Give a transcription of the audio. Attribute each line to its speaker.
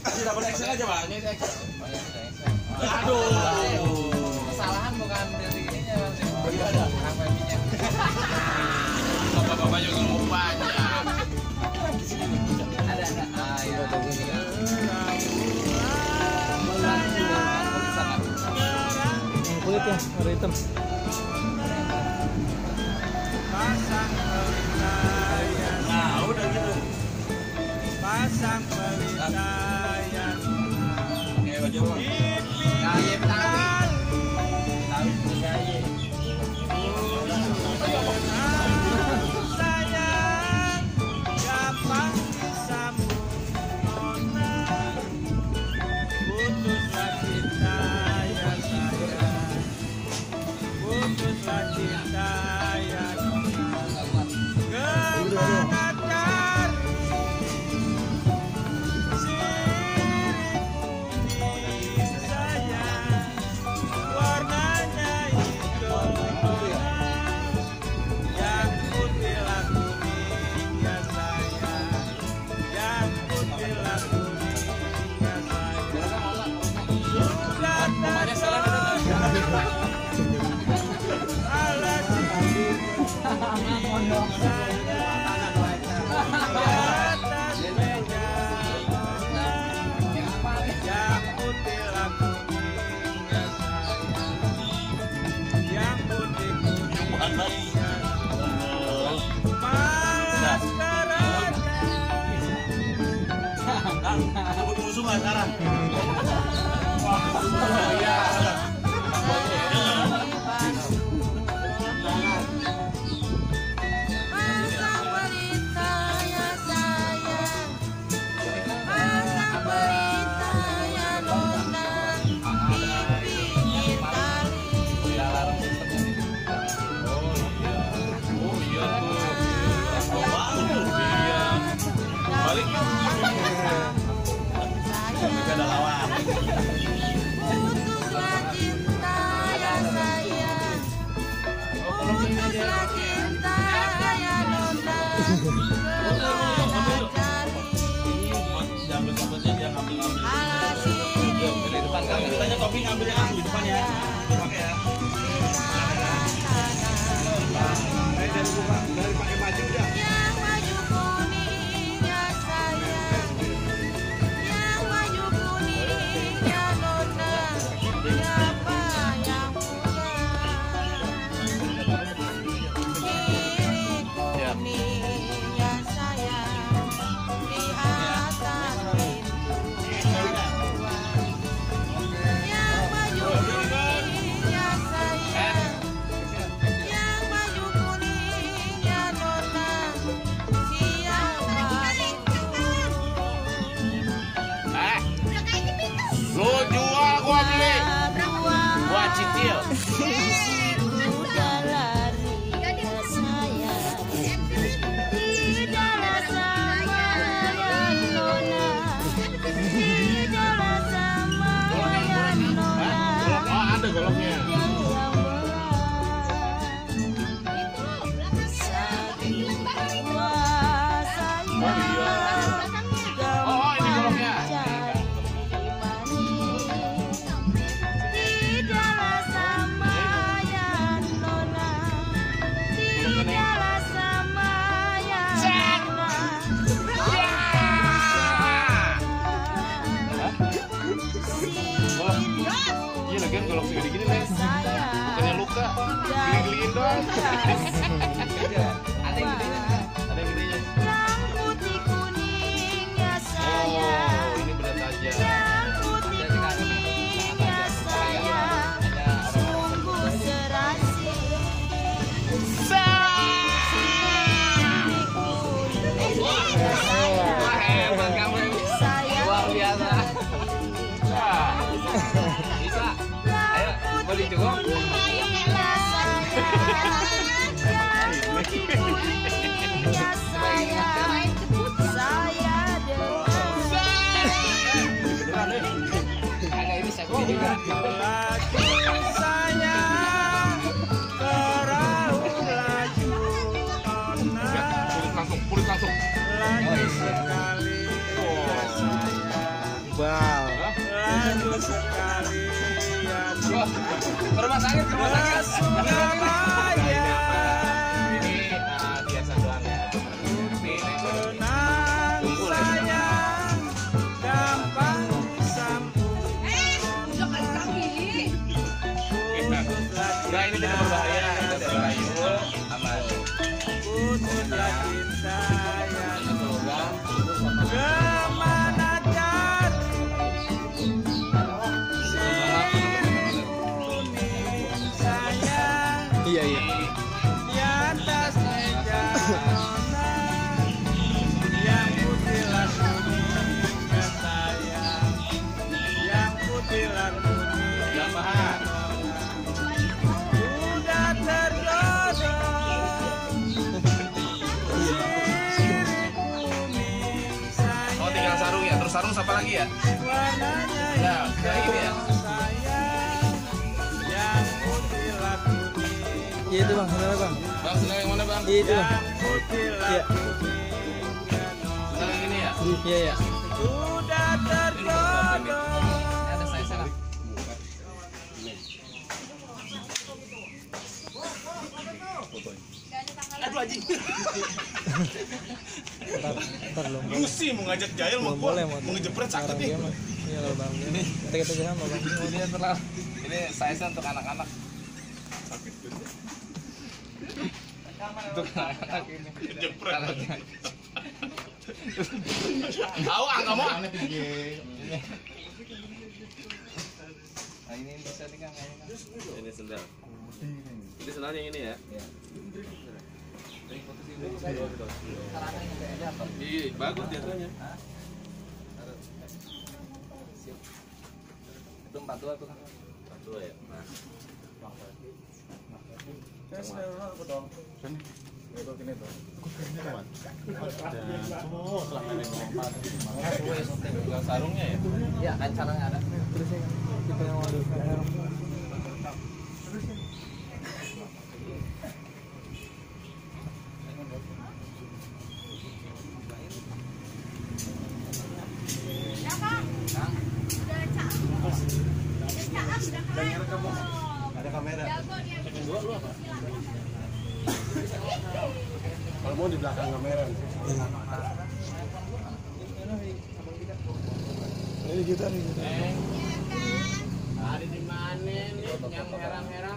Speaker 1: Dapat Excel aja, Pak. Ini Excel.
Speaker 2: Aduh. Kesalahan bukan dari ininya, Bang. Ada KPM-nya.
Speaker 1: Bapak-bapak juga lupanya.
Speaker 2: Ada. Ayo.
Speaker 3: Kulit ya, warna hitam.
Speaker 1: Nah, udah gitu.
Speaker 4: Pasang pelita yang
Speaker 1: Oke, baju apa?
Speaker 2: Kaye
Speaker 4: sayang gampang disambung nona, putuslah cinta ya sayang, putuslah cinta ya nona, kemana cari sirip ini sayang, warnanya hijau nona, yang putihlah kuning ya sayang, yang putihlah kuning ya sayang, sudah terjadi alas ini sayang, di atas meja nona, yang putihlah kuning ya sayang, yang putih kuning ya malas kerja.
Speaker 1: Tunggu semua sekarang.
Speaker 4: Iya.
Speaker 5: Pasang pelita ya sayang, pasang pelita ya nona, di pinggir kali.
Speaker 1: Oh iya tuh. Balik. Gak ada lawan.
Speaker 5: Putuslah cinta ya sayang, putuslah cinta ya nona, kemana cari
Speaker 1: Jangan sampai dia ngambil.
Speaker 5: alas ini
Speaker 1: Tanya topi ngambil yang asli depan ya. Pakai ya. Dari pakai baju udah.
Speaker 5: yang baju kuning ya sayang, yang baju kuning ya nona, siapa yang punya kiri kuning ya sayang, di atas pintu dua, yang baju kuning ya sayang, yang baju kuning ya nona, siapa itu?
Speaker 1: Lu jual gua beli. Gua cicil.
Speaker 5: Udah lari ya sayang, tidaklah sama ya nona, tidaklah sama ya nona,
Speaker 1: Oh, ada goloknya.
Speaker 5: yang saking kuasanya.
Speaker 1: Oh, iya. Oh, ini goloknya.
Speaker 5: Tidaklah sama ya nona, tidaklah sama ya nona.
Speaker 1: Iya lagi kan golok segede gini nih. Bukannya luka. Geli-geliin doang.
Speaker 2: Ada yang gedenya.
Speaker 1: Ada yang gedenya.
Speaker 5: Yang putih kuning ya
Speaker 1: Oh,
Speaker 5: sayang,
Speaker 1: ini berat aja.
Speaker 5: yang putih kuning ya sayang, sungguh serasi.
Speaker 2: Wah, hebat kamu ini. Luar biasa. Bisa. Ayo, mau dijenguk. Agak ini safety juga.
Speaker 4: Lagi sayang perahu laju nona,
Speaker 1: Pulit langsung.
Speaker 4: lagi sekali ya sayang
Speaker 3: kebal.
Speaker 4: Laju sekalian
Speaker 2: Ke rumah sakit, ke rumah sakit.
Speaker 4: Surabaya.
Speaker 2: Ini biasa doang ya.
Speaker 4: Kenang sayang gampang sambung.
Speaker 2: Enggak, ini tidak berbahaya. Itu dari kayu, aman.
Speaker 4: Putuslah cinta yang
Speaker 2: Semoga
Speaker 4: kemana cari sirip kuning sayang
Speaker 3: Iya iya.
Speaker 4: di atas meja nona yang putihlah kuningnya sayang yang putihlah kuningnya nona sudah terjodoh sirip kuning sayang
Speaker 2: oh tinggal sarung ya. Terus sarung siapa lagi ya?
Speaker 4: warnanya
Speaker 2: Ya,
Speaker 4: yang
Speaker 2: kayak gini ya.
Speaker 4: sayang yang putihlah kuning
Speaker 3: Iya itu bang, benar bang.
Speaker 2: Bang, senang yang mana bang?
Speaker 3: Iya itu bang.
Speaker 4: yang putihlah
Speaker 3: Iya.
Speaker 4: kuningnya nona
Speaker 2: Senang yang ini ya?
Speaker 3: Iya iya.
Speaker 4: sudah terjodoh.
Speaker 2: Ada saya sana.
Speaker 3: Ntar belum.
Speaker 1: Lu sih mau ngajak Jail mau
Speaker 3: Belum
Speaker 1: gua
Speaker 3: boleh
Speaker 1: mau ngejepret sakit nih.
Speaker 3: Iya kalau bang. Ini kita sama bang.
Speaker 2: Ini terlalu. Ini size untuk anak-anak. Untuk anak-anak ini.
Speaker 1: Ngejepret.
Speaker 2: Kalau-
Speaker 1: Tahu ah enggak mau.
Speaker 2: Nah ini bisa nih Kang.
Speaker 1: Ini sendal. Ini sendal yang ini ya. Iya, bagus jatuhnya.
Speaker 2: Itu 42 tuh Kang.
Speaker 1: 42 ya. Nah.
Speaker 2: Tinggal sarungnya ya? Iya, kan caranya ada.
Speaker 3: Terus ya kita yang mau kamera.
Speaker 1: Ada kamera. Kalau mau di belakang kamera.
Speaker 3: Ini kita nih.
Speaker 2: Ada di mana nih yang merah-merah?